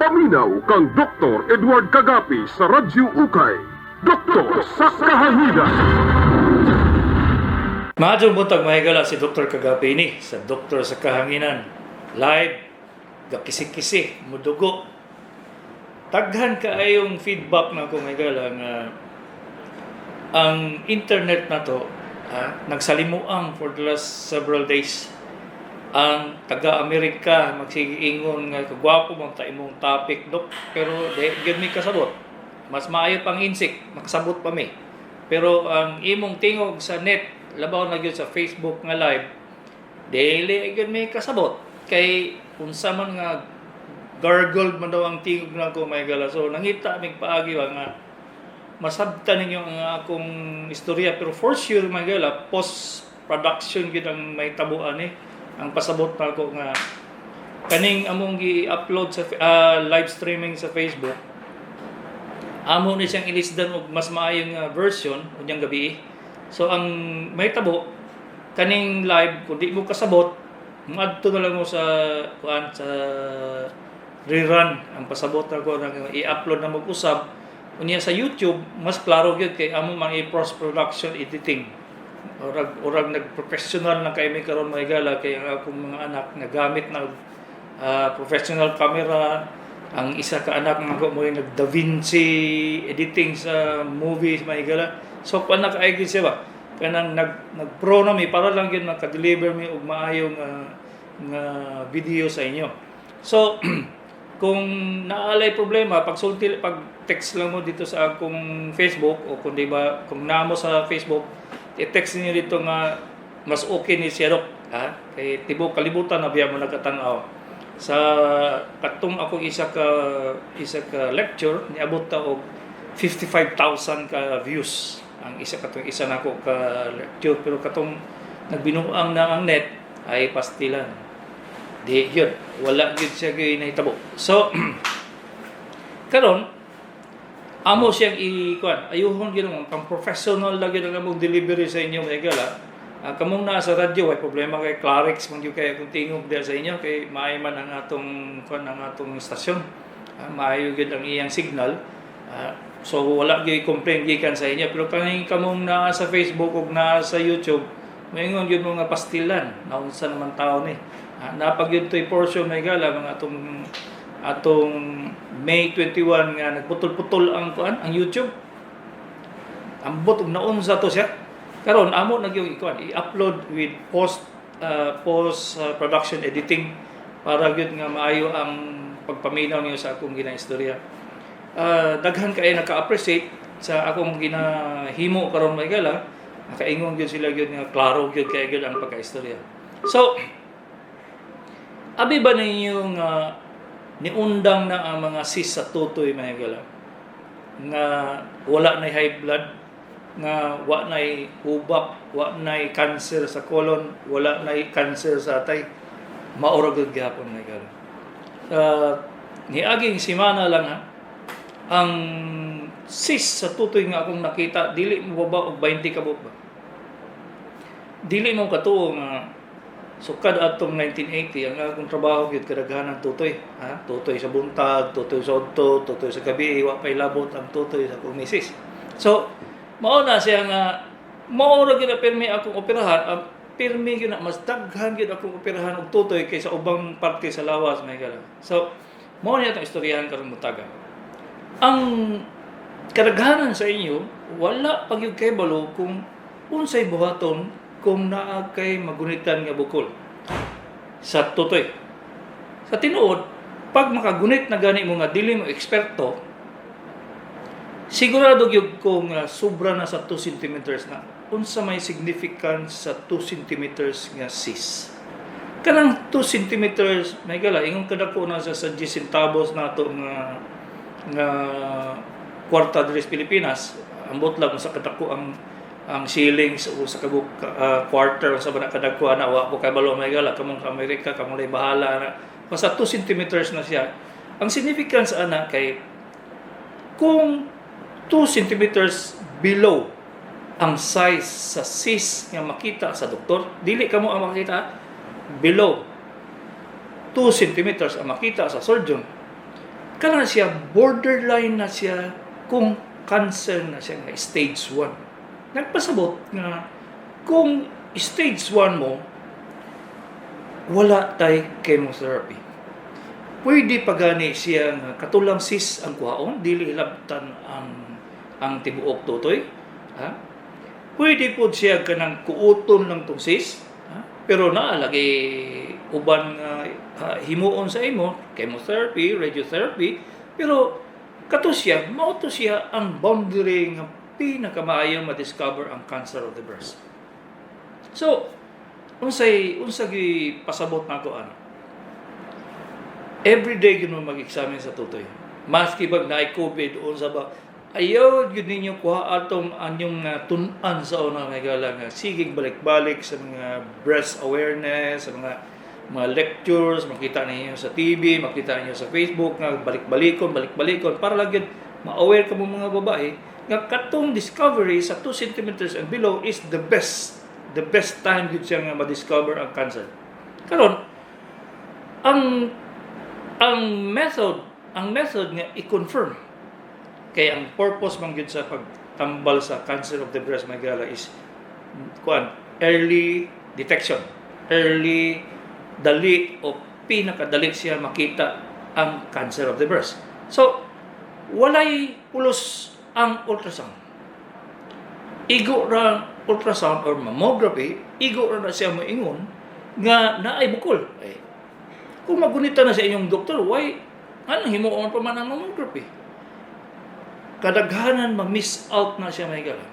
Paminaw kang Dr. Edward Kagapi sa Radyo Ukay. Doktor sa Kahanginan. Maayong buntag, mga higala, si Dr. Kagapi ni sa Doktor sa Kahanginan. Live, gakisi-kisi, mudugo. Daghan kaayong feedback na akong higala nga ang internet na to nagsalimuang for the last several days. Ang taga-Amerika magsigiingon nga kagwapo man ta imong topic, dok, pero di gyud mi kasabot. Mas maayo pang insik, makasabot pa mi. Pero ang imong tingog sa net, labaw na gyud sa Facebook nga live, dili gyud mi kasabot kay unsa man nga gargled man daw ang tingog nako, mga higala. So nangita mig paagi ba nga masabtan ninyo ang akong istorya, pero for sure, mga higala, post production gyud ang may tabuan eh. Ang pasabot nako nga kaning among gi-upload sa live streaming sa Facebook, amo ni siyang ilisdan og mas maayo nga version unyang gabi. So ang may tabo kaning live, kung di mo kasabot, moadto na lang mo sa kuan, sa rerun. Ang pasabot nako nang i-upload na mag-usab unya sa YouTube, mas klaro gyud kay amo man i-post production editing. Urag urag nag-professional na kay mi karon, mga higala, kay ang akong mga anak nagamit na professional camera. Ang isa ka anak nako mo nag Da Vinci editing sa movies, mga higala. So kuan na kaay gyud siya ba, kanang nag nag-pro na mi para lang gyud maka-deliver mi og maayo nga nga video sa inyo. So kung naalay problema, pagsulti, pag text lang mo dito sa akong Facebook o kung di ba kung naa mo sa Facebook, i-text niyo dito nga mas okay ni siya, dok, ha, kay tibok kalibutan na biya mo nagkatanaw sa katong akong isa ka lecture. Niabot ta og 55,000 ka views ang isa katong isa nako ka lecture, pero katong nagbinuang na ang net ay pastilan, di yun, wala gyud siya gyud nahitabo. So karon amo siyang i-kuan, ayuhon gyud mo pang professional lagi ang among delivery sa inyo, mga higala. Kamong naa sa radyo, way problema kay Clarix man gyud kay akong tingog diha sa inyo kay maayo man ang atong kuan, ang atong istasyon. Maayo gyud ang iyang signal. So wala gyud complain gikan sa inyo, pero kaning kamong naa sa Facebook ug naa sa YouTube, moingon gyud mo nga pastilan, naunsa naman tao ni. Napag gyud to'y portion, mga higala, mga atong atong May 21 nga nagputol-putol ang kuan, ang YouTube. Ambot og naunsa to siya. Karon amo na gyud ikuan, i-upload with post post production editing para gyud nga maayo ang pagpaminaw niyo sa akong ginaistorya. Daghan kay naka-appreciate sa akong ginahimo karon, mga higala. Nakaingon gyud sila gyud nga klaro gyud kay gyud ang pagkaistorya. So abi ba ninyo nga niundang na ang mga cyst sa tutoy, mga higala, nga wala na high blood, nga wa nay hubak, wa nay cancer sa colon, wala nay cancer sa atay? Mao ra gyud gihapon, mga higala. Niaging semana lang ha, ang cyst sa tutoy nga akong nakita dili mo baba og 20 ka buok ba. Dili mo katuo nga sukad atong 1980 ang akong trabaho gyud kadaghanan tutoy, ha, tutoy sa buntag, tutoy sa udto, tutoy sa gabi, wa pay labot ang tutoy sa akong misis. So mao na siya nga mao ra gyud na pirmi akong operahan, ang pirmi gyud na mas daghan gyud akong operahan og tutoy kaysa ubang parte sa lawas, mga higala. So mao niya atong istoryahan karong buntaga. Ang kadaghanan sa inyo wala pa gyud kay balo kung unsay buhaton kung naa kay magunitan nga bukol sa tutoy. Sa tinuod, pag makagunit na gani mo nga dili mo eksperto, sigurado gyud ko nga sobra na sa 2 centimeters na. Unsa may significance sa 2 centimeters nga cyst? Kanang 2 centimeters, mga higala, ingon kadako na sa 10 centavos nato nga nga kwarta diri sa Pilipinas. Ambot lang sa kadako ang shillings o sa kabuk quarter sa ba na kadako ana, wa ko kabalo, mga higala. Kamong sa Amerika, kamo lay bahala na. Basta 2 centimeters na siya. Ang significance ana kay kung 2 centimeters below ang size sa cyst nga makita sa doktor, dili kamo ang makita, below 2 centimeters ang makita sa surgeon. Kana siya, borderline na siya kung cancer na siya nga stage 1. Nagpasabot nga kung stage 1 mo, wala tay chemotherapy. Pwede pa gani siya nga katulang cyst ang kuhaon, dili hilabtan ang tibuok tutoy. Ha? Pwede po siya kanang kuuton lang tong cyst, ha? Pero naa lagi uban nga himuon sa imo, chemotherapy, radiotherapy, pero kato siya, mao to siya ang boundary nga pinakamaayo ma-discover ang cancer of the breast. So, unsay unsa gi pasabot nako ana? Every day gyud mo mag-examine sa tutoy. Maski bag naay COVID, unsa ba, ayaw gyud ninyo kuha atong anyong tun-an sa una, mga higala, nga sige balik-balik sa mga breast awareness, sa mga lectures, makita ninyo sa TV, makita ninyo sa Facebook, nga balik-balikon, balik-balikon, para lang gyud ma-aware ka mo mga babae, nga katong discovery sa 2 centimeters and below is the best time gyud siya nga ma-discover ang cancer. Karon, ang method nga i-confirm kay ang purpose man gyud sa pagtambal sa cancer of the breast, mga higala, is kuan, early detection, early, dali o pinakadali siya makita ang cancer of the breast. So walay pulos ang ultrasound. Igo ra ang ultrasound or mammography, igo ra na siya moingon nga naay bukol. Ay, kung magunita na sa inyong doktor, why anong himuon pa man ang mammography? Kadaghanan ma-miss out na siya, mga higala.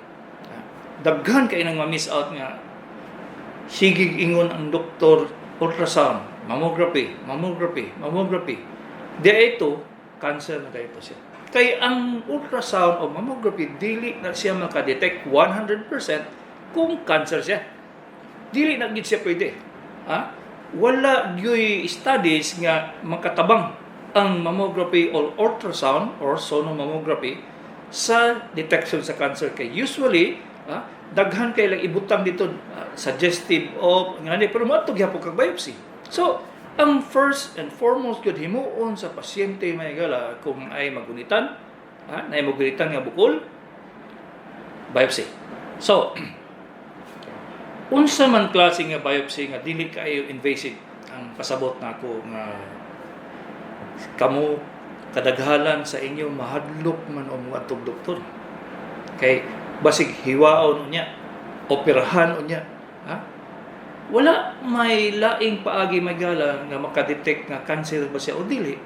Daghan kay nang ma-miss out nga sige ingon ang doktor, ultrasound, mammography, mammography, mammography. Di ito, cancer na kayo siya. Kay ang ultrasound o mammography, dili na siya makadetect 100% kung cancer siya. Dili na gid siya pwede. Ha? Wala gyuy studies nga makatabang ang mammography or ultrasound or sonomammography sa detection sa cancer kay usually daghan kay lang ibutang dito, suggestive of ngani, pero moadto gyapon kag biopsy. So ang first and foremost gyud himuon sa pasyente, mga higala, kung ay magunitan, naay magunitan nga bukol, biopsy. So unsa man klase nga biopsy nga dili kaayo invasive? Ang pasabot nako nga kamo kadaghanan sa inyo mahadlok man o mga atong doktor kay basig hiwaon unya, operahan unya, ha? Wala may laing paagi, mga higala, nga makadetect nga cancer ba siya o dili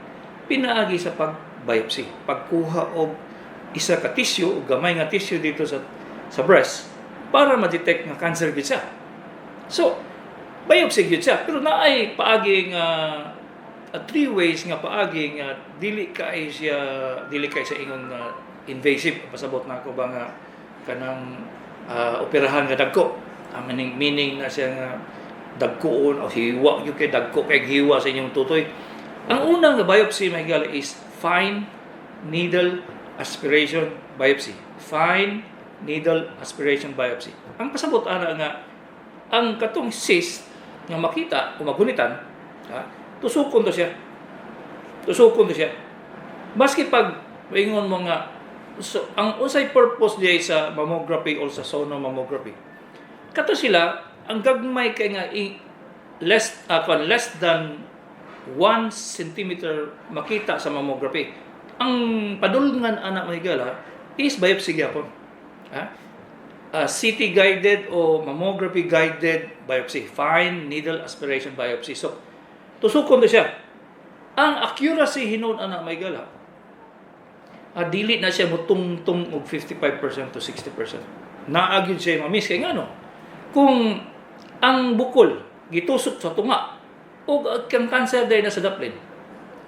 pinaagi sa pag biopsy, pagkuha og isa ka tissue o gamay nga tissue dito sa breast para ma-detect nga cancer gyud siya. So biopsy gyud siya, pero naay paagi nga three ways nga paagi nga dili kay sa ingon nga invasive. Pasabot na ako ba nga kanang operahan nga dagko, ang meaning, meaning na siya nga dagkoon o hiwa gyud kay dagko kay hiwa sa inyong tutoy. Ang unang nga biopsy, mga higala, is fine needle aspiration biopsy. Fine needle aspiration biopsy. Ang pasabot ana nga ang katong cyst nga makita o magunitan, ha, tusukon to siya. Tusukon to siya. Maski pag ingon mo nga, so, ang unsay purpose diay sa mammography or sa sonomammography? Kato sila ang gagmay kay nga less than 1 centimeter makita sa mammography. Ang padulngan ana, mga higala, is biopsy gyapon. Ha? CT guided o mammography guided biopsy, fine needle aspiration biopsy. So tusukon to siya. Ang accuracy hinuon ana, mga higala, dili na siya mutungtong og 55% to 60%. Naa gyud siya ma-miss kay ngano? Kung ang bukol gitusok sa tunga ug ang cancer day na sa daplin.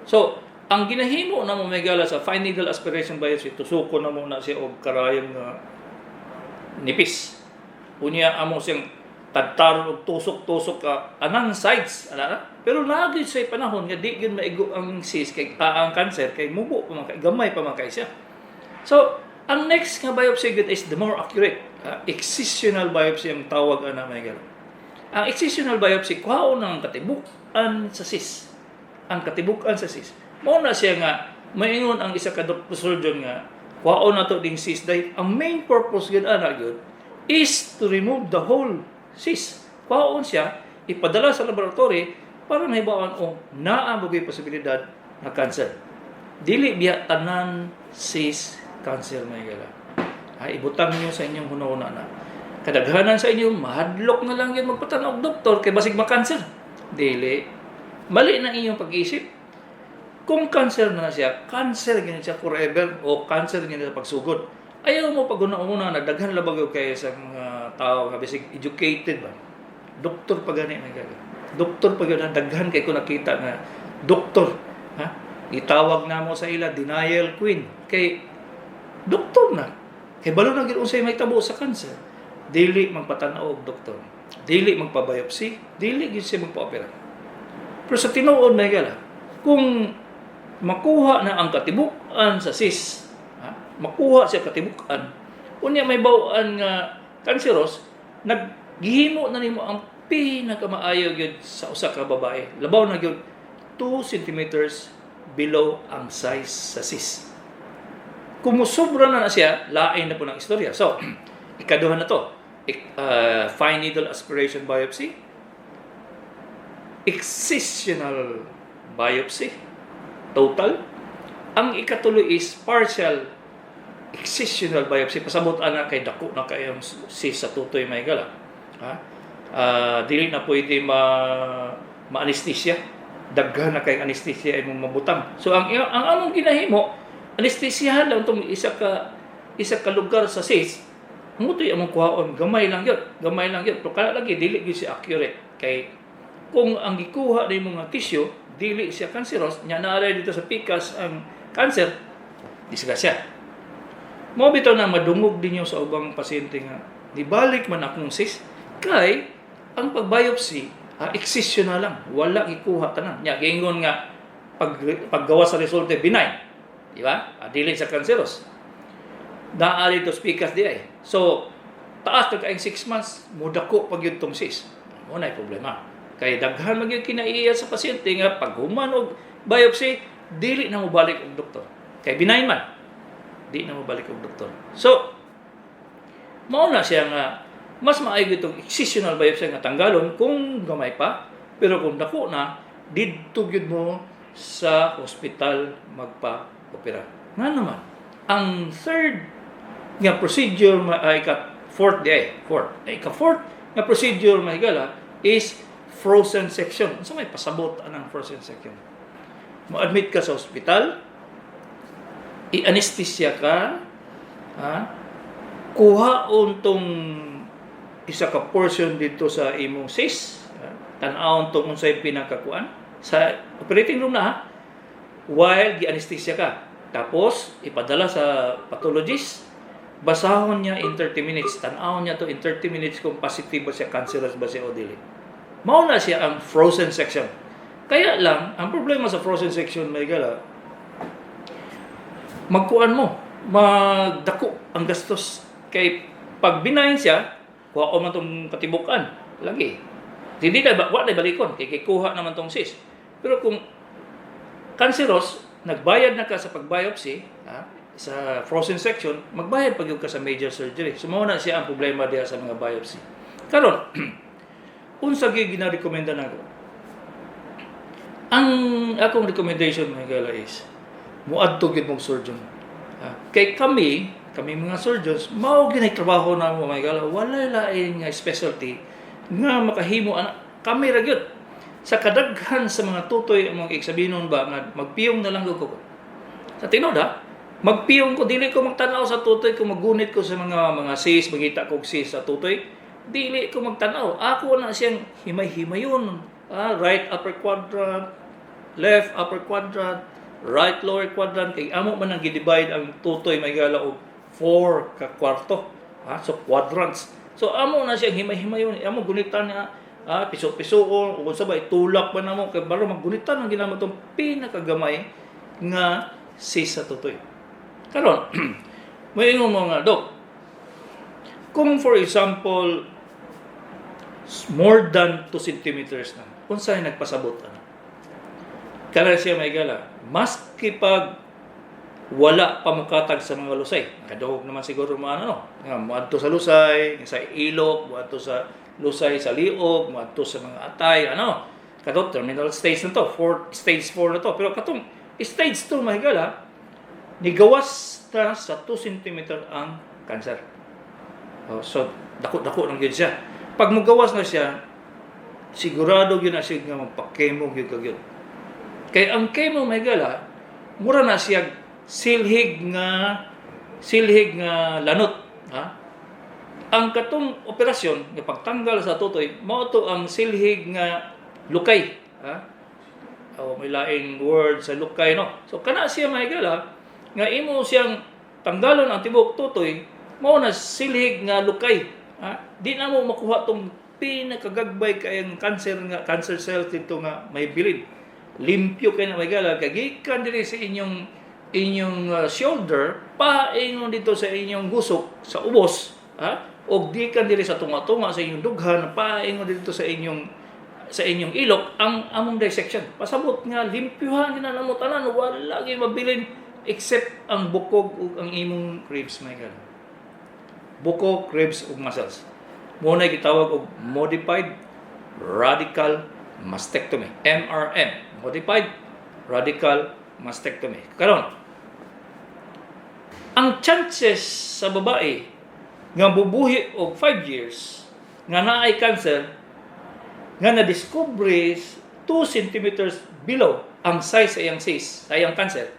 So, ang ginahimo na mo, mga higala, sa fine needle aspiration biopsy, tusukon na mo na siya og karayom nga nipis. Unya amo siyang tadtaron og tusok-tusok ka anang sides ana na. Pero naa gyud sa panahon nga di gyud maigo ang cyst kay ang cancer kay mubo pa man kay, gamay pa man kay siya. So, ang next nga biopsy gyud is the more accurate. Excisional biopsy ang tawag ana, mga higala. Ang excisional biopsy, kuhaon ang katibuk-an sa cyst. Ang katibuk-an sa cyst. Mao na siya nga Maingon ang isa ka doctor surgeon nga kuhaon nato ding cyst dahil ang main purpose gyud ana gyud is to remove the whole cyst. Kuhaon siya, ipadala sa laboratory para mahibawan o naa mo posibilidad na cancer. Dili biya tanan cyst cancer, mga higala. Ay, ibutang niyo sa inyong hunahuna na. Kadaghanan sa inyo, mahadlok na lang yun magpatanaw og doktor kay basig ma-cancer. Dili. Mali na inyong pag-isip. Kung cancer na siya, cancer gyud siya forever o cancer gyud sa pagsugod. Ayaw mo pag una-una na daghan labag kay sa mga tao nga bisig educated ba. Doktor pa gani, may gaga. Doktor pa gani, daghan kay ko nakita nga doktor, ha? Itawag namo sa ila denial queen kay doktor na. Kay balo na gyud unsay mahitabo sa cancer. Dili magpatanaw og doktor. Dili magpa-biopsy, dili gyud siya magpa-opera. Pero sa tinuod, may gala, kung makuha na ang katibuk-an sa cyst, ha? Makuha siya katibuk-an, unya may bawaan nga cancerous, naghihimo na nimo ang pinakamaayo gyud sa usa ka babae. Labaw na gyud 2 centimeters below ang size sa cyst. Kung musobra na na siya, lain na po ng istorya. So, ikaduha na to. Fine needle aspiration biopsy, excisional biopsy, total. Ang ikatulo is partial excisional biopsy. Pasabot ana kay dako na kayong cyst sa tutoy, may gala. Ha? Dili na pwede ma ma-anesthesia. Daghan na kay anesthesia imong mabutang. So ang among ginahimo, anestesiyahan lang tong isa ka lugar sa cyst. Mutoy among kuhaon, gamay lang yun. Gamay lang yun. Pero kana lagi dili gyud siya accurate kay kung ang gikuha nimo nga tissue dili siya cancerous nya naa dito sa pikas ang cancer, disgrasya. Mao bitaw na madungog ninyo sa ubang pasyente nga nibalik man akong cyst kay ang pag-biopsy, excision na lang, wala gikuha tanan. Nya giingon nga pag paggawa sa resulta, benign, di ba? Dili sa cancerous. Naa dito sa pikas di ay. So taas na kaayong 6 months, mudako pag yun tong cyst. Mo na problema. Kay daghan man gyud kinaiya sa pasyente nga pag human og biopsy, dili na mobalik og doktor. Kay benign man. Di na mobalik og doktor. So, mao na siya nga mas maayo itong excisional biopsy nga tanggalon kung gamay pa, pero kung dako na, didto gyud mo sa hospital magpa-opera. Nga naman, ang third nga procedure ay ka fourth di ay fourth ay ka fourth nga procedure, mahigala, is frozen section. Unsa may pasabot anang frozen section? Mo-admit ka sa hospital, i-anesthesia ka, ha? Kuhaon tong isa ka portion dito sa imong cyst, ha? Tan-awon tong unsay pinakakuan sa operating room na, ha? While gi-anesthesia ka. Tapos ipadala sa pathologist, basahon niya in 30 minutes, tan-awon niya to in 30 minutes kung positive ba siya, cancerous ba siya o dili. Mao na siya ang frozen section. Kaya lang, ang problema sa frozen section, may gala, magkuan mo, magdako ang gastos. Kay pag benign siya, kuha man tong katibukan lagi. Hindi na wa na balikon kay kikuha naman tong cyst. Pero kung cancerous, nagbayad na ka sa pag-biopsy, ha, sa frozen section, magbayad pag ka sa major surgery. So mao na siya ang problema diha sa mga biopsy. Karon, unsa gyud gina-recommenda nako? Ang akong recommendation, mga gala, is muadto gyud mong surgeon. Ha? Kay kami, kami mga surgeons, mao gyud trabaho namo, mga gala, wala lain nga specialty nga makahimo ana, kami ra gyud. Sa kadaghan sa mga tutoy among eksabinon ba nga magpiyong na lang gyud ko. Sa tinuod ha, magpiyong ko, dili ko magtanaw sa tutoy kung magunit ko sa mga cyst, magita ko og cyst sa tutoy, dili ko magtanaw. Ako na siyang himay-himayon. Right upper quadrant, left upper quadrant, right lower quadrant, kay amo man ang gi-divide ang tutoy, may gala, og 4 ka kwarto. So quadrants. So amo na siyang himay-himayon, amo gunitan niya, piso-piso o kung sa ba itulak pa namo kay baro maggunitan ang ginamo tong pinakagamay nga cyst sa tutoy. Karon, may ingon mo nga, "Dok, kung for example more than 2 centimeters na, unsay nagpasabot ana?" Kana siya, may gala, maski pag Wala pa mokatag sa mga lusay. Nakadungog naman siguro mga ano, nga moadto sa lusay, sa ilok, moadto sa lusay sa liog, moadto sa mga atay, ano. Kato terminal stage na to, fourth, stage 4 na to. Pero katong stage 2, mahigala, nigawas na sa 2 cm ang cancer. Oh, so dako-dako lang gyud siya. Pag mugawas na siya, sigurado gyud na siya nga magpa-chemo gyud ka gyud. Kay ang chemo, mahigala, mura na siya silhig nga lanot, ha? Ang katong operasyon nga pagtanggal sa tutoy, mao to ang silhig nga lukay, ha? O may laing word sa lukay, no. So kana siya, mahigala, nga imo siyang tanggalon ang tibuok tutoy, mao na silhig nga lukay, ha? Di na mo makuha tong pinakagagbay kayang cancer nga cancer cells dito nga may bilin. Limpyo kay na, mahigala, kay gikan diri sa inyong shoulder paingon dito sa inyong gusok sa ubos, ha, og gikan diri sa tunga-tunga sa inyong dughan paingon dito sa inyong ilok ang among dissection. Pasabot nga limpyuhan gina namo tanan, wala gyud mabilin except ang bukog ug ang imong ribs, my God. Bukog, ribs ug muscles. Mao na gitawag og modified radical mastectomy, MRM, modified radical mastectomy. Karon, ang chances sa babae nga bubuhi og 5 years nga naay cancer nga na-discover 2 centimeters below ang size sa iyang cyst, sa iyang cancer,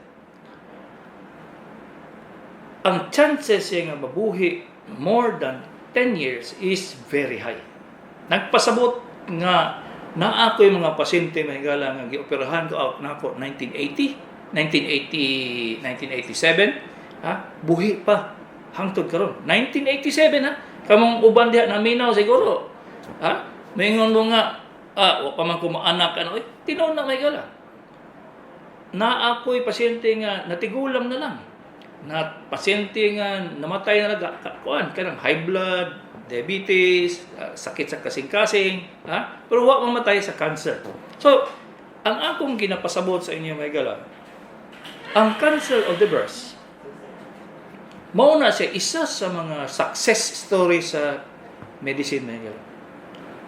ang chances siya nga mabuhi more than 10 years is very high. Nagpasabot nga naa ko'y mga pasyente, mahigala, nga gioperahan ko out nako 1980, 1980, 1987, ha, buhi pa hangtod karon. 1987, ha. Kamong uban diha naminaw siguro. Ha? Maingon mo nga wa pa man ko maanak ano eh. Tinuod na, mahigala. Naa ko'y pasyente nga natigulang na lang. Na pasyente nga namatay na lang kuan kanang high blood, diabetes, sakit sa kasing-kasing, ha? Pero wa mamatay sa cancer. So, ang akong ginapasabot sa inyo, mahigala, ang cancer of the breast, mao na siya isa sa mga success story sa medicine, mahigala.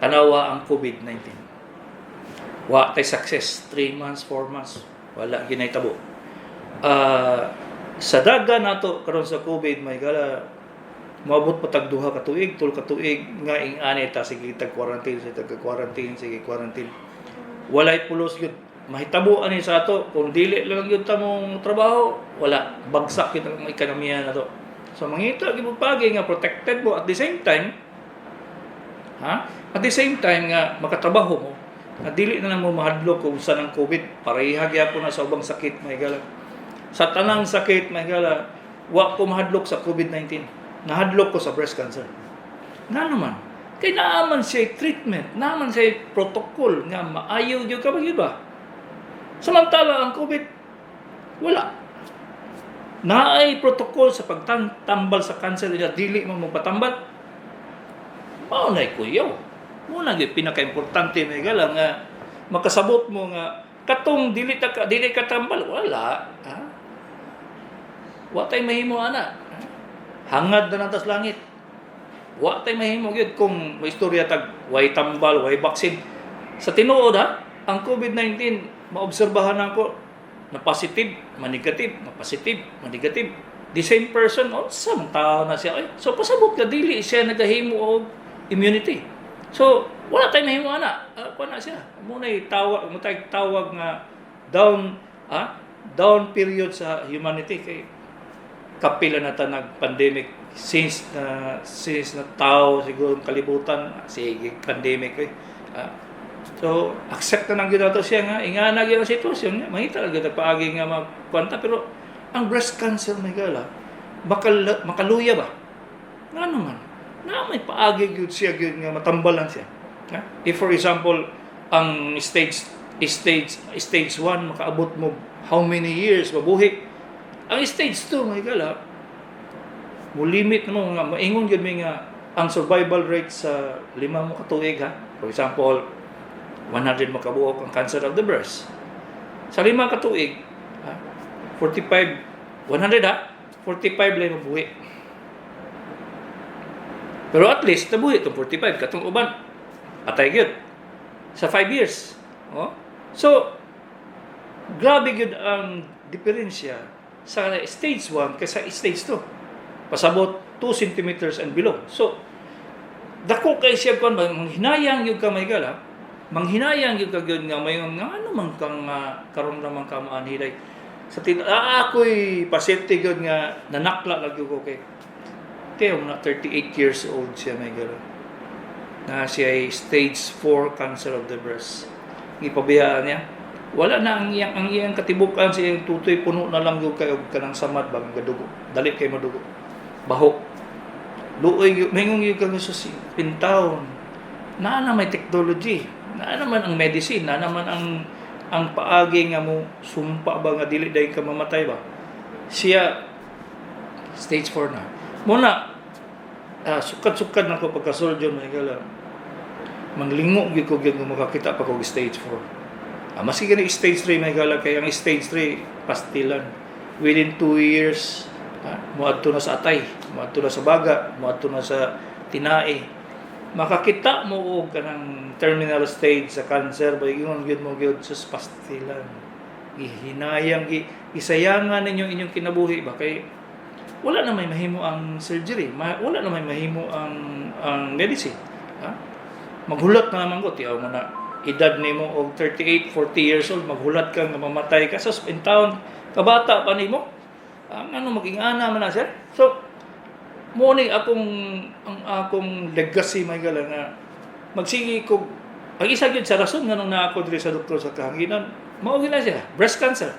Tanawa ang COVID-19. Wa tay success, 3 months, 4 months, wala ginahitabo. Sa daga nato karon sa COVID, mahigala, moabot pa tag 2 ka tuig, 3 ka tuig nga ing-ani ta, sige tag quarantine, sige tag quarantine, sige quarantine. Walay pulos gyud. Mahitabo ani sa ato kung dili lang gyud ta mong trabaho, wala, bagsak gyud ang ekonomiya nato. So mangita gyud mo pagi nga protected mo at the same time, ha? At the same time nga makatrabaho mo, nga dili na lang mo mahadlok kung sa ng COVID, pareha gyapon na sa ubang sakit, mahigala. Sa tanang sakit, mahigala, wa ko mahadlok sa COVID-19. Nahadlok ko sa breast cancer. Nga naman, kay naaman siya treatment, naaman siya protocol nga maayo gyud ka ba gyud ba? Samantala ang COVID, wala. Naay protocol sa pagtambal sa cancer niya, dili mo magpatambal. Mao na kuyaw. Mao na gyud pinaka-importante, mahigala, nga makasabot mo nga katong dili ka tambal, wala. Ha? Wa tay mahimo ana. Hangad na lang tas langit. Wa tay mahimo gyud kung may istorya tag way tambal, way vaccine. Sa tinuod ha, ang COVID-19 maobserbahan nako na positive, ma-negative, ma-positive, ma-negative. The same person, unsa man tao na siya. Ay, so pasabot ka dili siya nagahimo og immunity. So wala tay mahimo ana. Kuan na siya. Mao na tawag mo tay tawag nga down, down period sa humanity kay kapila na ta nag-pandemic since na tao siguro ang kalibutan, sige pandemic eh. So accept na lang gyud nato siya nga ingana gyud ang sitwasyon nga mahita lang gyud paagi nga magkwanta, pero ang breast cancer, mahigala, makaluya ba nga naman na may paagi gyud siya gyud nga matambalan siya, ha? If for example ang stage 1 makaabot mo how many years mabuhi, ang stage 2, mahigala, mo limit mo nga maingon gyud mi nga ang survival rate sa 5 mo ka tuig, ha. For example, 100 mo kabuok ang cancer of the breast. Sa 5 ka tuig, ha, 45 100 ha, 45 lang mabuhi. Pero at least nabuhi itong 45, katong uban atay gyud sa 5 years. Oh? So grabe gyud ang diferensya sa stage 1 kaysa stage 2. Pasabot 2 centimeters and below. So dako kay siya kuan ba, manghinayang gyud ka, may gala. Manghinayang gyud ka gyud nga may nga ano man kang karon naman ka maanhiday. Sa tin ako'y pasyente gyud nga nanakla lagi ko kay Teo na 38 years old siya, may gala. Na siya ay stage 4 cancer of the breast. Gipabayaan niya. Wala na ang iyang katibukan sa iyang tutoy, puno na lang gyud kay og kanang samad ba nga dugo. Dali kay madugo. Bahok. Luoy gyud, maingon gyud kang sa intawon. Naa na may technology. Naa naman ang medicine, naa naman ang paagi nga mo sumpa ba nga dili dai ka mamatay ba. Siya stage 4 na. Muna sukad-sukad na ko pagka-surgeon, may gala. Manglingo gyud ko gyud kung makakita pa ko og stage 4. Maski gani stage 3, may gala, kay ang stage 3 pastilan. Within 2 years, moadto na sa atay, moadto na sa baga, moadto na sa tinae. Makakita mo og kanang terminal stage sa cancer ba, ingon gyud mo gyud, sus, pastilan. Gihinayang gi gisayangan ninyo inyong kinabuhi ba kay wala na may mahimo ang surgery, wala na may mahimo ang medicine. Ha? Maghulat na naman ko, tiyaw mo na edad nimo og 38, 40 years old, maghulat ka nga mamatay ka sa in town, kabata pa nimo. Ang ano maging ana man na, sir. So mo ni akong ang akong legacy, may gala, nga magsige ko ang isa gyud sa rason nganong naa ko diri sa Doktor sa Kahanginan, mao gyud na siya, breast cancer.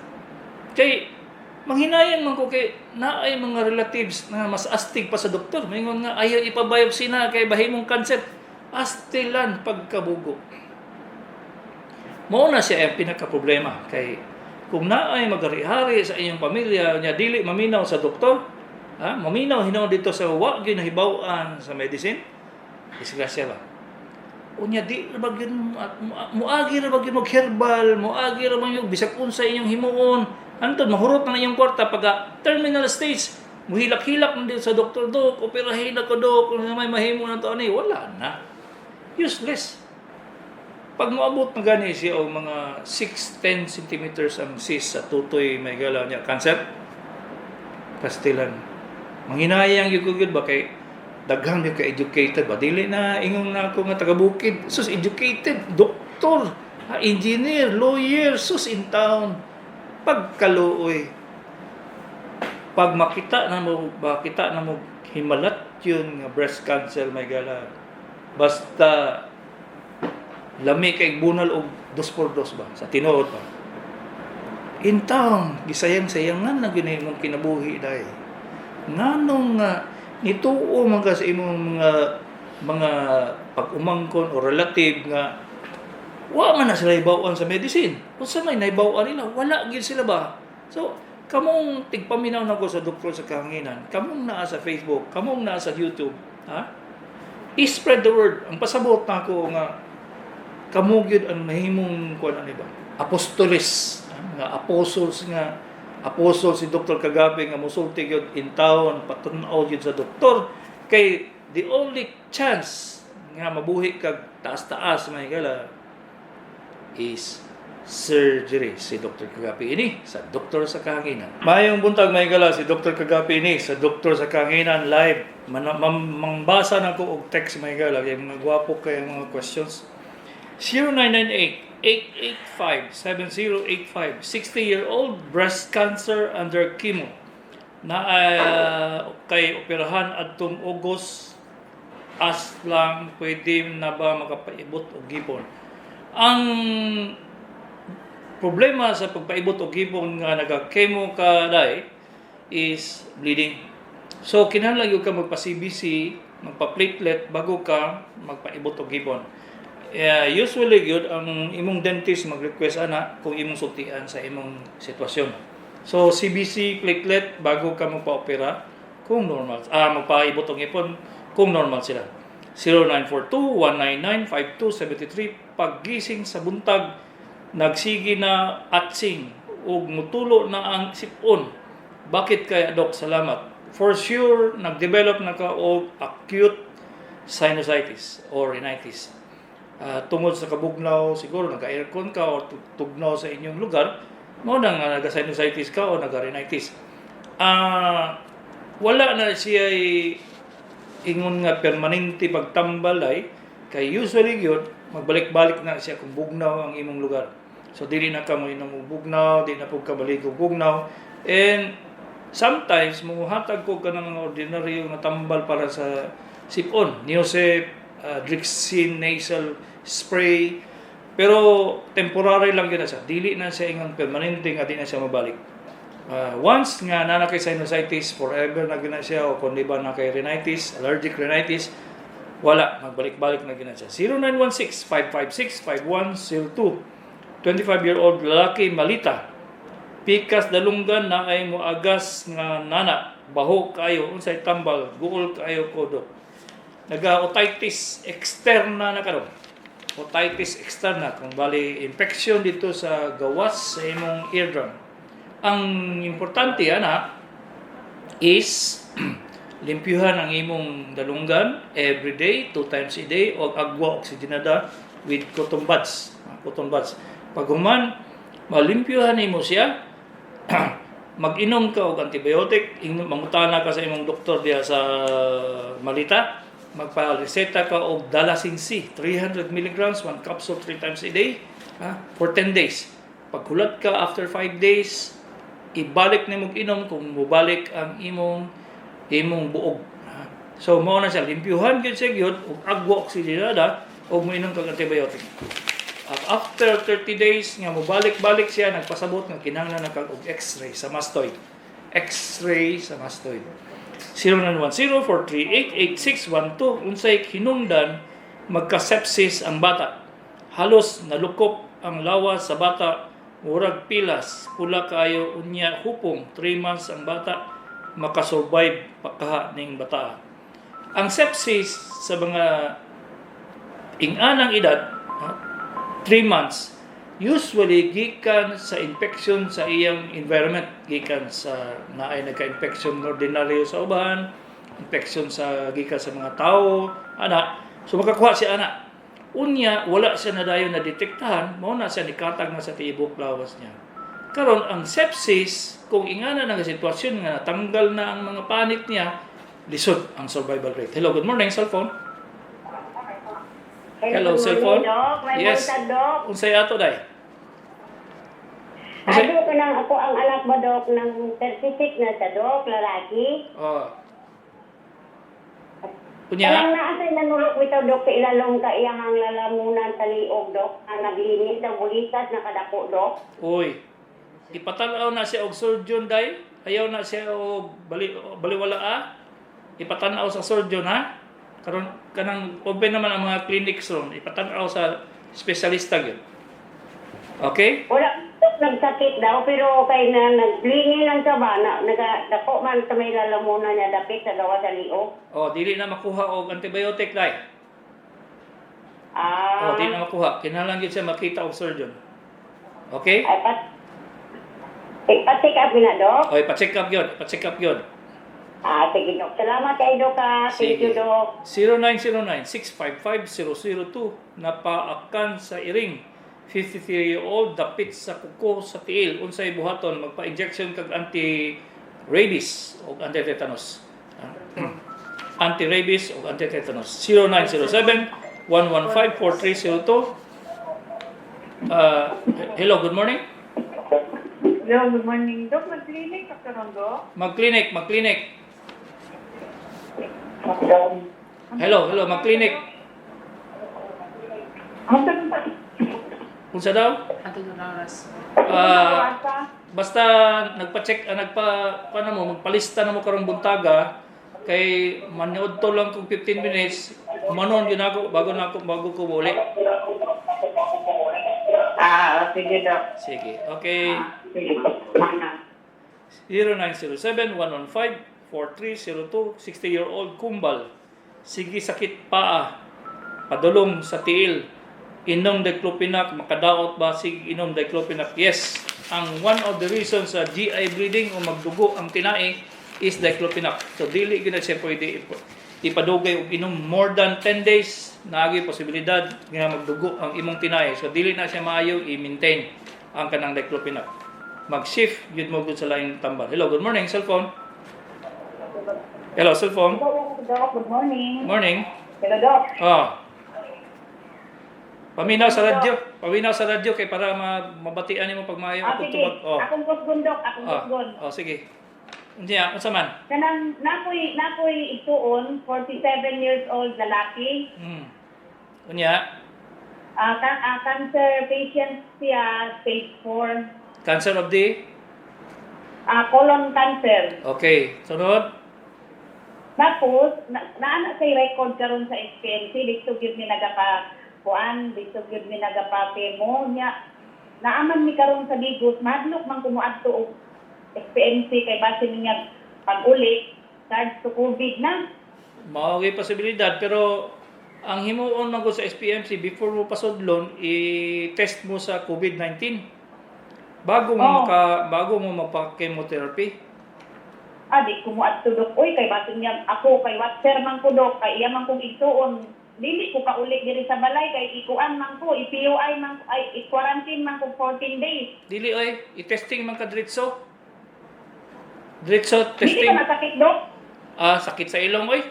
Kay manghinayang man ko kay naay mga relatives na mas astig pa sa doktor. Maingon nga ayaw ipa-biopsy na kay bahimong cancer. Astilan pagkabugo. Mao na siya ang pinaka problema kay kung naay magari-hari sa inyong pamilya nya dili maminaw sa doktor, ha, maminaw hinaw dito sa wa gyud nahibaw-an sa medicine, disgrasya ba. Unya di ra ba gyud muagi ra ba gyud og herbal, muagi ra man yung bisag unsa inyong himuon, antod mahurot na inyong kwarta, pagka terminal stage, muhilak-hilak na dito sa doktor, "Dok, operahin ako, dok, kung may mahimo na to ani." Wala na. Useless. Pag moabot na gani siya og mga 6, 10 centimeters ang cyst sa tutoy, may gala niya, cancer, pastilan. Manghinayang gyud ko gyud ba kay daghan gyud ka educated ba, dili na ingon na ako nga taga bukid, sus, educated, doktor, engineer, lawyer, sus, in town, pagkaluoy pag makita na mo himalat yun nga breast cancer, may gala, basta lami kay bunal og dos por dos ba sa tinuod ba. In town, gisayang-sayangan na gyud imong kinabuhi dai, nganong nga nituo man ka sa imong mga pag-umangkon o relative nga wa man na sila hibaw-an sa medicine. Unsa may nahibaw-an nila, wala gyud sila ba. So kamong tigpaminaw nako sa Doktor sa Kahanginan, kamong naa sa Facebook, kamong naa sa YouTube, ha, i-spread the word. Ang pasabot nako nga kamo gyud ang mahimong kuan ani ba, apostoles, ha? Nga apostles, nga apostle si Dr. Kagabi nga musulti gyud in town, patun-aw gyud sa doktor kay the only chance nga mabuhi kag taas-taas, may gala, is surgery. Si Dr. Kagapi ini sa Doktor sa Kahanginan. Maayong buntag, may gala, si Dr. Kagapi ini sa Doktor sa Kahanginan live. Mangbasa na ko og text, may gala, kay mga gwapo kay mga questions. 0998 885 7085. 60-year-old, breast cancer, under chemo na kay operahan adtong August as lang, pwede na ba makapaibot og gipon? Ang problema sa pagpaibot og gipon nga naga-chemo ka dai is bleeding. So kinahanglan gyud ka magpa-CBC, magpa-platelet bago ka magpaibot og gipon. Usually gyud ang imong dentist mag-request ana kung imong sultian sa imong sitwasyon. So CBC, platelet bago ka magpa-opera kung normal. Magpaibot og ngipon kung normal sila. 0942-199-5273. Paggising sa buntag nagsige na atsing ug mutulo na ang sipon. Bakit kaya, Dok? Salamat. For sure, nag-develop na ka og acute sinusitis or rhinitis. Tungod sa kabugnaw, siguro nag-aircon ka or tugnaw sa inyong lugar, mao na nga naga-sinusitis ka o naga-rhinitis. Wala na siya ingon nga permanente pagtambal ay kay usually gyud magbalik-balik na siya kung bugnaw ang imong lugar. So dili na ka mo inom og bugnaw, di na pud ka baligo bugnaw, and sometimes muhatag ko ka ng mga ordinaryo nga tambal para sa sipon, Neosep, Drixine nasal spray, pero temporary lang gyud na siya. Dili na siya ingon permanente nga di na siya mabalik. Once nga naa na kay sinusitis, forever na gyud na siya, o kung di ba na kay rhinitis, allergic rhinitis, wala, magbalik-balik na gyud na siya. 0916-556-5102. 25-year-old lalaki, Malita. Pikas dalunggan na ay moagas nga nana. Baho kaayo, unsay tambal, guol kaayo ko, Dok. Naga-otitis externa na karon. Otitis externa, kung bali infection dito sa gawas sa imong eardrum. Ang importante ana is limpyuhan ang imong dalunggan every day, two times a day, o agwa oxygenada with cotton buds. Cotton buds. Pag human, malimpyuhan nimo siya, mag-inom ka og antibiotic, mangutana ka sa imong doktor diha sa Malita, magpa-reseta ka og Dalacin C, 300 milligrams, one capsule three times a day, ha, for 10 days. Paghulat ka after 5 days, ibalik nimo inom kung mubalik ang imong buog. Ha. So mao na siya, limpyuhan gyud siya gyud og agwa oxygenada ug moinom kag antibiotic. At after 30 days nga mobalik-balik siya, nagpasabot nga kinahanglan na kag og X-ray sa mastoid. X-ray sa mastoid. 0910-438-8612. Unsay hinungdan magka-sepsis ang bata? Halos nalukop ang lawas sa bata, murag pilas, pula kaayo unya hupong. 3 months ang bata, makasurvive pa kaha ning bata? Ang sepsis sa mga inganang edad, 3 months, usually gikan sa infection sa iyang environment, gikan sa naay nagka-infection ng ordinaryo sa uban, infection sa gikan sa mga tao, ana. So makakuha siya ana. Unya wala siya nadayon na detektahan, mao na siya nikatag na sa tiibok lawas niya. Karon ang sepsis, kung ingana na nga sitwasyon nga natanggal na ang mga panit niya, lisod ang survival rate. Hello, good morning, cellphone. Hello, Good cellphone. morning, Dok. May Yes. buntag, Dok. Unsay ato day? Unsay? Ano ko nang ako ang anak mo, Dok, ng 36 na sa Dok, lalaki. Oh. Unya. Unya, Kanang naa sa nanulok bitaw, Dok, sa ilalong ka iyahang lalamunan sa liog, Dok. Ang naglinis sa bulitas nakadako, Dok. Uy. Ipatanaw na siya og surgeon day. Ayaw na siya og bali baliwala ah. Ipatanaw sa surgeon, ha. Karon kanang open naman ang mga clinics ron. Ipatanaw sa espesyalista gyud. Okay? Wala, Dok, nagsakit daw, pero kay na naglingin lang sa ba, na, nagadako man sa may lalamunan niya dapit sa gawa sa liog. Oh, dili na makuha og antibiotic day. Ah, Oh, dili na makuha. Kinahanglan gyud siya makita og surgeon. Okay? Ay, pa-check up na, Dok. Okay, pa-check up gyud, pa-check up gyud. Ah, sige, Dok. Salamat kay Dok, ah. Thank you, Sige. Dok. 0909-655-002, napaakan sa iring. 53-year-old, dapit sa kuko sa tiil. Unsay buhaton? Magpa-injection kag anti-rabies o anti-tetanus. Anti-rabies o anti-tetanus. 0907-115-4302. Hello, good morning. Hello, good morning, Dok. Mag-clinic ka karon, Dok? Mag-clinic, mag-clinic. Hello, hello, mag-clinic. Ang tanong pa. Unsa daw? Ato na oras. Basta nagpa-check, nagpa paano mo magpalista na mo karong buntaga kay manood to lang kung 15 minutes manon gyud ako bago ko muli. Ah, sige, Dok. Sige. Okay. Sige. Mana. 0907-115-4302, 60-year-old kumbal. Sige sakit paa. Padulong sa tiil. Inom diclofenac, makadaot ba? Sige, inom diclofenac. Yes. Ang one of the reasons sa GI bleeding o magdugo ang tinai is diclofenac. So dili gyud na siya pwede ipadugay og inom more than 10 days, naagi posibilidad nga magdugo ang imong tinai. So dili na siya maayo i-maintain ang kanang diclofenac. Mag-shift gyud mo gud sa laing tambal. Hello, good morning, cellphone. Hello, cellphone. Hello, Doc. Good morning. Morning. Hello, Doc. Oh. Paminaw sa radyo. Paminaw sa radyo kay para mabatian nimo pag maayo Ah, akong sige. tubag. Oh. Akong kusgon, Doc. Akong Oh. kusgon. Oh, sige. Unya, unsa man? Kanang nakoy igsuon, 47 years old lalaki. Unya, Cancer patient siya, stage 4. Cancer of the Colon cancer. Okay, sunod. Tapos, naana say record karon sa SPMC, dito gyud mi nagapa kuan, dito gyud mi nagapa chemo nya. Naaman mi karon sa Digos, mahadlok man ko moadto og SPMC kay base niya pag-uli, charge to COVID na. Mao gyud posibilidad, pero ang himuon man ko sa SPMC, before mo pasudlon, i-test mo sa COVID-19 bago mo bago mo mapa-chemotherapy. Ah, di ko moadto, Dok. Uy, kay base niya ako kay watcher man ko, Dok, kay iya man kong igsuon. Dili ko kauli diri sa balay kay ikuan man ko, i-PUI man ko, ay i-quarantine man ko 14 days. Dili oy, i-testing man ka diretso. Diretso Dili testing. ka masakit, Dok? Ah, sakit sa ilong oy.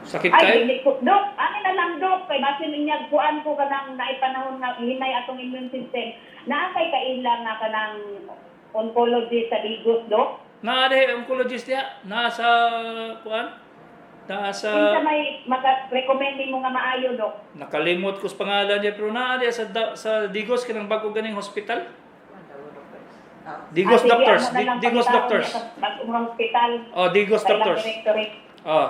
Sakit Ay, kay. dili ko. Dok, ani na lang, Dok, kay basin niya kuan ko kanang naipanahon nga hinay atong immune system. Naa kay kaila nga kanang oncology sa Digos, Dok? Naa diha oncologist diha, naa sa kuan? Naa sa Kinsa may maka-recommend mo nga maayo, Dok? Nakalimot ko sa pangalan niya, pero naa diha sa Digos kanang bago ganing hospital. Digos Ah, sige, Doctors, amo na lang Digos pagkaon Doctors. niya sa bagong hospital. Oh, Digos Sa ilang Doctors. directorate. Oh.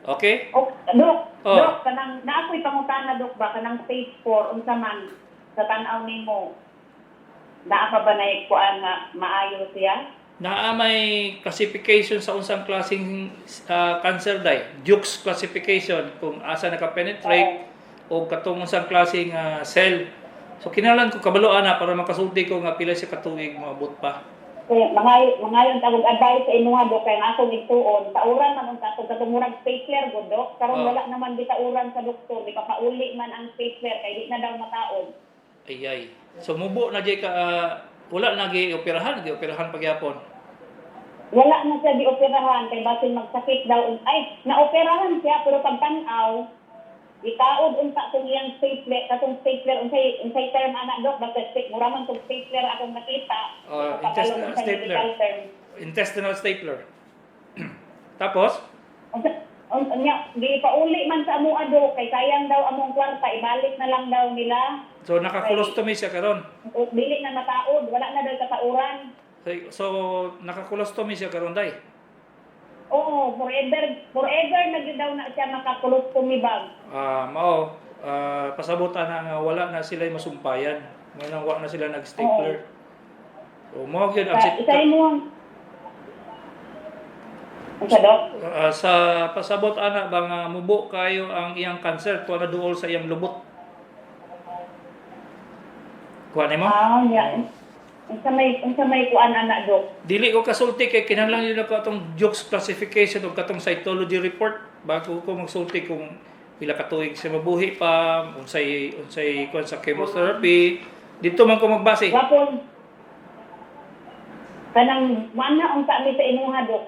Okay? O, Dok, Oh. Dok, kanang naa ko'y pangutana, Dok, ba kanang stage 4 unsa man sa tan-aw nimo? Naa pa ba na kuan nga maayo siya? Naa may classification sa unsang klaseng cancer day. Dukes classification kung asa naka-penetrate o katong unsang klaseng cell. So kinahanglan ko kabalo ana para makasulti ko nga pila siya katuig moabot pa. Kaya mangayon tawag advice sa imuha, Dok, kay ang akong igtuon, tauran man unta atong katong murag stapler gud, Dok. Karon wala naman di tauran sa doktor, di papauli man ang stapler kay di na daw mataod. Ay ay. So mubo na jay ka wala na gi operahan, gi operahan pagyapon. Wala na siya gioperahan kay basin magsakit daw. Ay, naoperahan siya pero pag tan-aw itaod unta tong iyang stapler, katong stapler, unsay term ana, Dok? Basta mura man tong stapler akong nakita. Oh, Kapalo intestinal unsay stapler. medical term. Intestinal stapler. Tapos Unya, gipauli man sa amoa, Dok, kay sayang daw among kwarta, ibalik na lang daw nila. So naka-colostomy siya karon. O, dili na mataod, wala na daw katauran. So naka-colostomy siya karon day. Oo, forever, forever na gyud daw na siya maka-colostomy bag. Ah, mao pasabutan na nga wala na sila masumpayan. Ngayon wa na sila nag-stapler. So mao gyud ang Sa, isa mo. Unsa, Dok? Sa pasabot ana ba nga mubo kayo ang iyang cancer kuha na duol sa iyang lubot. Kuha nimo? Ah, nya. Unsa may kuan ana, Dok? Dili ko kasulti kay kinahanglan yun ako atong Dukes classification o katong cytology report bago ko magsulti kung pila ka tuig siya mabuhi pa, unsay unsay kuan sa chemotherapy. Dito man ko magbase. Wapon. Kanang mana unsa mi sa imuha, Dok?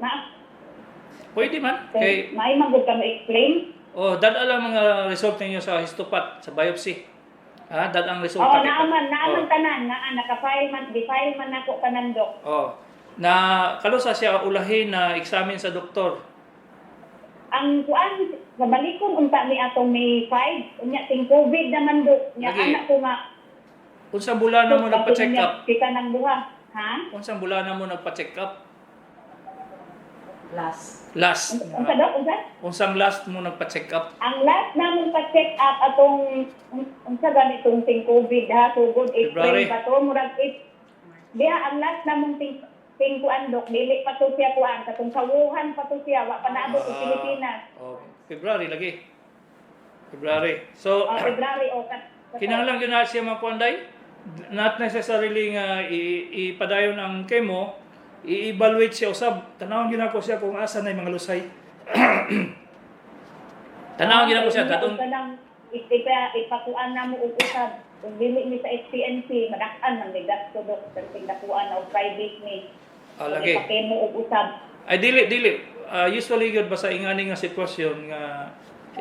Na Pwede man kay kay may man gud ka mo explain? oh, dad-a lang mga result ninyo sa histopath, sa biopsy. Ha, dad ang resulta. Oo, kay- naaman Oh. tanan, naa naka-file man, di-file man nako tanan, Dok. Oh. Na kalusa siya ulahin na examine sa doktor. Ang kuan sa balikon unta mi atong May 5, unya ting COVID naman, Dok. Nya Lagi. anak ko nga Unsang bulan na mo Dok, nagpa-check unya, up? Kita nang buha, ha? Unsang bulan na mo nagpa-check up? Last. Last. Unsa, Dok? Unsa? Unsang last mo nagpa-check up? Ang last namong pa-check up atong unsa ganitong ting COVID ha, sugod April February. pa to, murag 8. Diha ang last namong ting ting kuan, Dok, dili pa to siya kuan, katong sa Wuhan pa to siya, wa pa naabot sa Ah, Pilipinas. Oh, February lagi. February. So, Oh, February o kat kinahanglan gyud na siya makuan day? Not necessarily nga ipadayon ang chemo, i-evaluate siya usab. Tanawon gyud nako siya kung asa na yung mga lusay. Tanawon gyud nako siya Kanang dadon. Kanang ipakuan na mo og usab kung dili ni sa SPNC, madak-an man may gasto, dok, perting dakuan na og private ni. Ah, lagi. Ipakemo og usab. Ay, dili dili. Ah, usually gyud basta ingani nga sitwasyon nga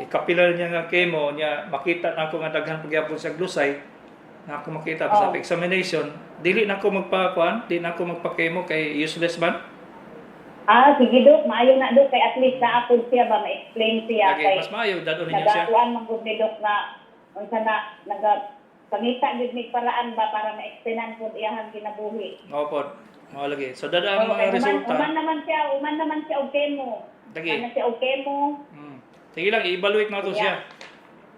kapila niya nga chemo niya, makita na ako nga daghan pagyapon sa lusay na ako makita sa examination, dili na ako magpakuan, dili na ako magpa-chemo kay useless man. Ah, sige, dok, maayo na, dok, kay at least naapod siya ba, ma-explain siya Lagi kay mas maayo dadon ninyo siya. nagakuan man gud ni dok nga unsa na naga pangita gid ni paraan ba para ma-extend pud iyahang kinabuhi. Mao pod. Mao lagi. So dada ang Oo, mga kay human, resulta. human naman siya og chemo. Lagi. Human na siya og chemo. Sige lang, i-evaluate na to siya.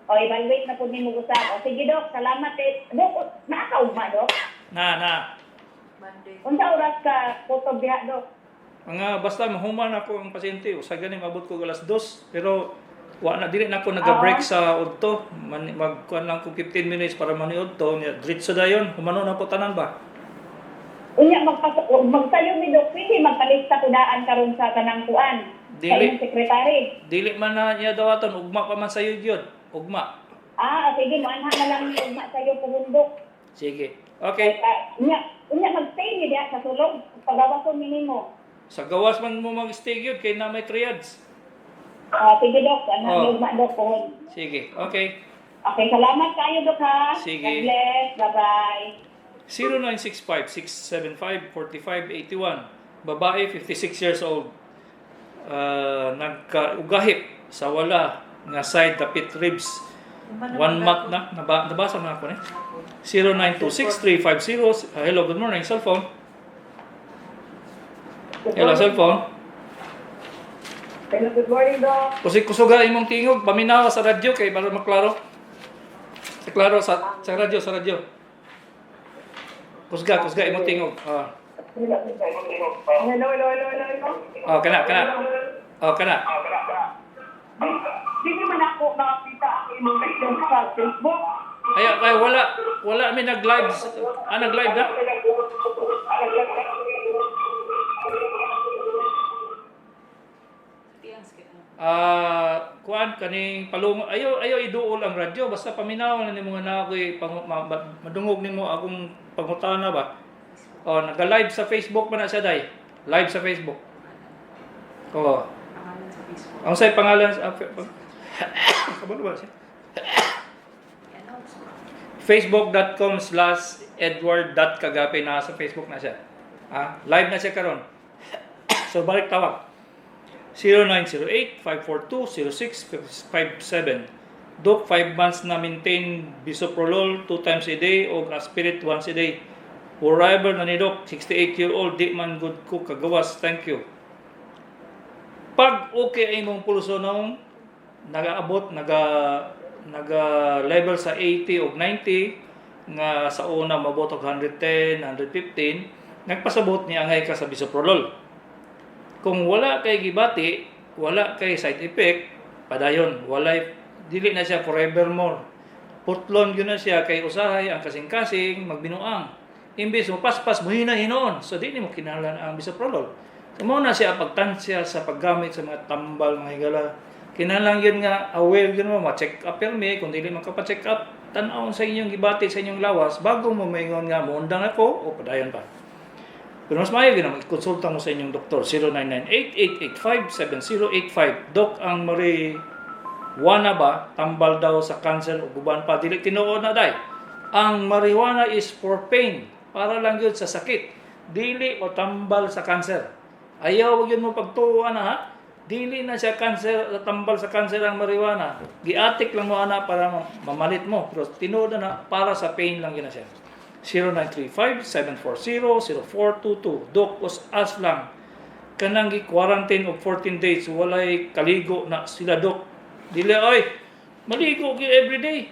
O evaluate na pud nimo usab. O sige, dok, salamat eh. Dok, naa ka ugma, dok? Na na. Monday. Unsa oras ka kutob diha, dok? Mga basta mahuman ako ang pasyente, usa gani maabot ko alas 2, pero wa na, dili na ako naga-break sa udto. Man, magkuan lang ko 15 minutes para maniudto niya. Diretso dayon, humano na ko tanan ba. Unya magsayo mi, dok, pwede magpalista ko daan karon sa kanang kuan. Sa Dili. imong sekretary. Dili man na niya dawaton, ugma pa man sayo gyud. Ugma. Ah, sige, moanha na lang ni ugma sayo puhundok. Sige. Okay. Unya, unya magstay ni diha sa sulog. Pagawas ko minimo. Sa gawas man mo mag-stay gyud kay na may triads. Ah, sige, dok, ano Oh. ni ugma, dok, puhon. Sige. Okay. Okay, salamat kayo, dok, ha. Sige. God bless. Bye-bye. 0965-675-4581. Babae, 56 years old. Nagkaugahip sa wala nga side dapit ribs. Human One naman month ako. na. Nabasa na ako ni. 0926-350. Hello, good morning. Cellphone. Hello, cellphone. Hello, good morning, Doc. Kusig kusuga imong tingog, paminawa sa radyo kay para maklaro. Sa klaro sa radyo, sa radyo. Kusga, kusga imong tingog. Ah. Hello, hello, hello, hello, hello. Oh, kana, kana. Oh, kana. Di man ako makakita ang imong message sa Facebook. Ay, ay, wala wala mi nag-live. Ah, nag-live na? Tiyang sakit na. Ah, kuan kaning palung ayo ayo iduol ang radyo basta paminaw na nimo nga naa ako'y madungog nimo akong pangutana ba. Oh, nag-live sa Facebook man na siya, day. Live sa Facebook. Oh, Pangalan sa Facebook. ang say pangalan sa kabalo ba siya? I-announce ko. facebook.com/edward.kagape na sa Facebook na siya. Ah, live na siya karon. So balik tawag. 0908-542-0657. Dok, 5 months na maintain bisoprolol 2 times a day o aspirin once a day. Forever na ni Doc, 68-year-old, di man good ko kagawas. Thank you. Pag okay ay imong pulso noong nagaabot, naga level sa 80 o 90, nga sa una mabot og 110, 115, nagpasabot ni angay ka sa bisoprolol. Kung wala kay gibati, wala kay side effect, padayon, walay dili na siya forevermore. Putlon gyud na siya kay usahay ang kasing-kasing magbinuang. Imbes mo paspas mo hinoon, so di nimo kinahanglan ang bisoprolol. So mao na siya pagtansya sa paggamit sa mga tambal, mga higala. Kinahanglan gyud nga aware gyud mo, ma-check up permi. Kung dili man ka pa-check up, tan-awon sa inyong gibati sa inyong lawas bago mo maingon nga moundang ako o padayon pa. Pero mas maayo gyud na mag-konsulta mo sa inyong doktor. 0998-885-7085. Dok, ang marijuana ba tambal daw sa cancer o guban pa? Dili tinuod na, day. Ang marijuana is for pain, para lang yun sa sakit. Dili o tambal sa cancer. Ayaw wag yun mo pagtuo na ha. Dili na siya cancer, tambal sa cancer ang marijuana. Giatik lang mo ana para mamalit mo. Pero tinuod na na, para sa pain lang yun na siya. 0935-740-0422. Dok, us lang. Kanang gi-quarantine og 14 days, walay kaligo na sila, dok? Dili ay maligo gyud everyday.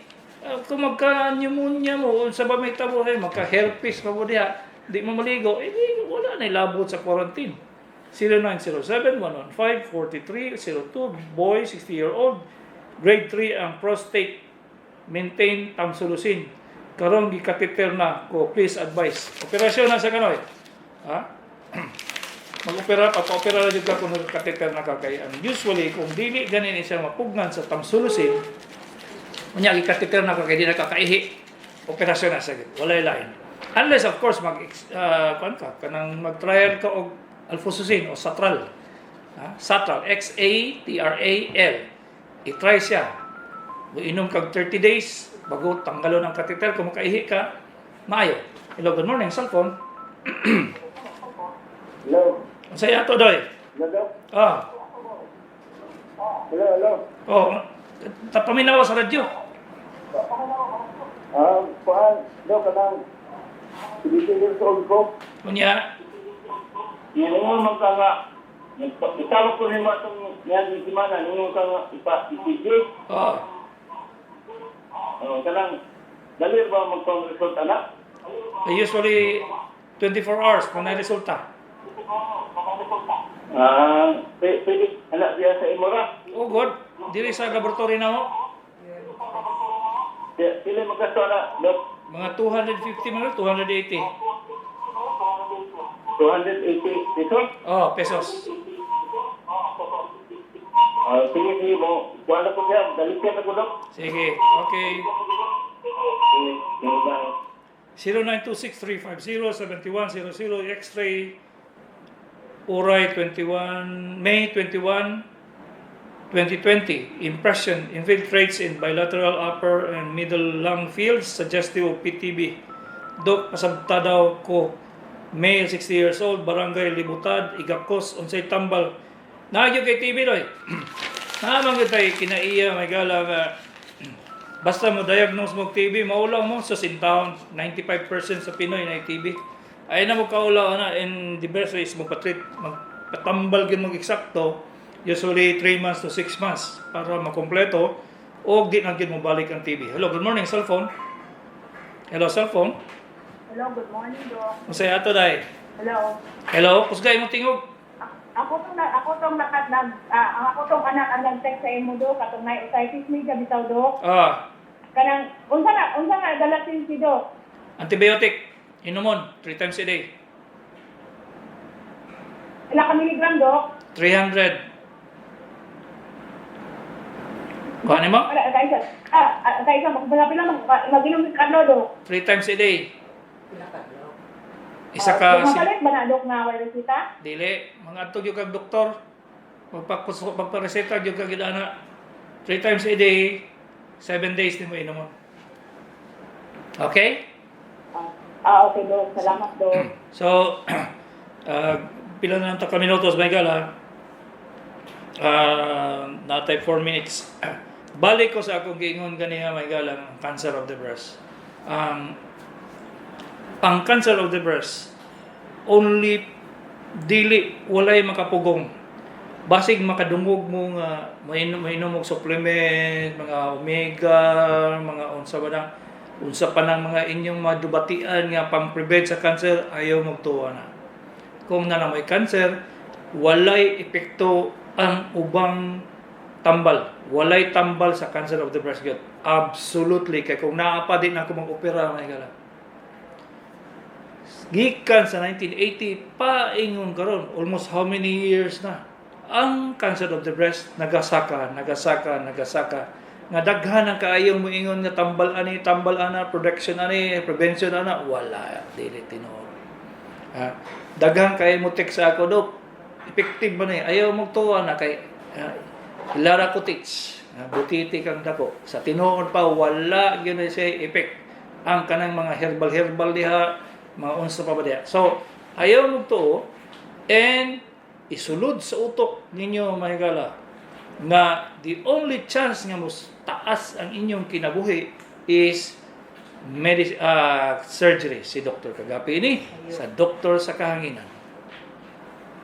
Kung magka-pneumonia mo, unsa ba may tabo rin, magka-herpes pa mo diha, di mo maligo, eh di, wala na ilabot sa quarantine. 0907-115-4302. Boy, 60-year-old, grade 3 ang prostate, maintain tamsulosin. Karon gi-catheter na ko, please advise. Operasyon na sa kanoy. Ha? Mag-opera, papa-opera na jud ka kung nag-catheter na ka kay ang usually kung dili ganin siya mapugnan sa tamsulosin, unya gi-catheter na ka kay di na ka kaihi, operasyon na sa gyud. Walay lain. Unless, of course, mag kuan ka kanang mag-trial ka og alfuzosin o Satral. Ha? Satral, X A T R A L. I-try siya. Inom kag 30 days bago tanggalon ang catheter, kung makaihi ka, maayo. Hello, good morning, cellphone. Hello. Unsay ato, doy? Hello. Ah. Hello, hello. Oh, tapaminaw sa radyo. Ah, kuan, do kanang 70 years old ko. Unya, Ningon man ka nga nagpakitawag ko nimo atong niadtong semana, ningon ka nga ipa ECG. Oh, Oh, kanang dali ba magpang result ana? Usually 24 hours kung na resulta. Ah, pwede ana diya sa imo ra. Oh, good. Diri sa laboratory na mo. Pila magasto ana, Dok? Mga 250, mga 280. 280 pesos? Oh, pesos. Ah, sige, sige mo. Kuan na ko siya, dali siya na ko, Dok. Sige, okay. Sige, sige, bye. 0926-350-7100, X-ray Uray 21, May 21, 2020. Impression: infiltrates in bilateral upper and middle lung fields suggestive of PTB. Dok, pasabta daw ko. Male, 60 years old, Barangay Libutad, Igacos, unsay tambal? Naagyo kay TB, doy. Naamang gyud tay kinaiya may gala nga basta mo diagnose mo og TB, maulaw mo sa in town, 95% sa Pinoy na TB. Ay na mo kaulaw ana, and the best way is mo patreat, magpatambal gyud mo eksakto, usually 3 months to 6 months para makompleto og di na gyud mo balik ang TB. Hello, good morning, cellphone. Hello, cellphone. Hello, good morning, Doc. Unsay ato, day? Hello. Hello, kusgay mo tingog. Ako tong lakat nag ang ako tong anak ang nag-text sa imo, Dok, katong may otitis media bitaw, Dok. Kanang unsa nga dalatin si Dok? Antibiotic inumon 3 times a day. Ila ka milligram, Dok? 300. Kuha nimo? Wala kaysa kaysa magpila mag-inom ka no, Dok. 3 times a day. Pila ka adlaw? Isa ka si Mapalit ba na, Dok, nga wala resita? Dili, mga adto gyud kag doktor. Magpakusok, magpareseta gyud kag ana. 3 times a day, 7 days nimo inomon. Okay? Okay, Dok. Salamat, Dok. So, pila na lang ta ka minutos, Michael, ha? Natay 4 minutes. Balik ko sa akong giingon ganiha, Michael, ang cancer of the breast. Ang cancer of the breast, only dili, walay makapugong. Basig makadungog mo nga mainom og supplement, mga omega, mga unsa ba na, unsa pa nang mga inyong madubatian nga pang-prevent sa cancer, ayaw magtuwa na. Kung na may cancer, walay epekto ang ubang tambal. Walay tambal sa cancer of the breast gyud. Absolutely. Kay kung naa pa, di na ako mag-opera, mga higala. Gikan sa 1980 paingon karon, almost how many years na, ang cancer of the breast nagasaka, nagasaka, nagasaka. Nga daghan ang kaayong moingon nga tambal ani, tambal ana, protection ani, prevention ana, wala, dili tinuod. Ha? Daghan kay mo text sa ako, "Dok, effective ba ni?" Ayaw magtuwa na kay Lara Kutits, butiti kang dako. Sa tinuod pa, wala gyud na siya effect. Ang kanang mga herbal herbal diha, mga unsa pa ba diha. So, ayaw magtuo and isulod sa utok ninyo, mga higala, nga the only chance nga mas taas ang inyong kinabuhi is surgery. Si Dr. Kagapi ini sa Doktor sa Kahanginan.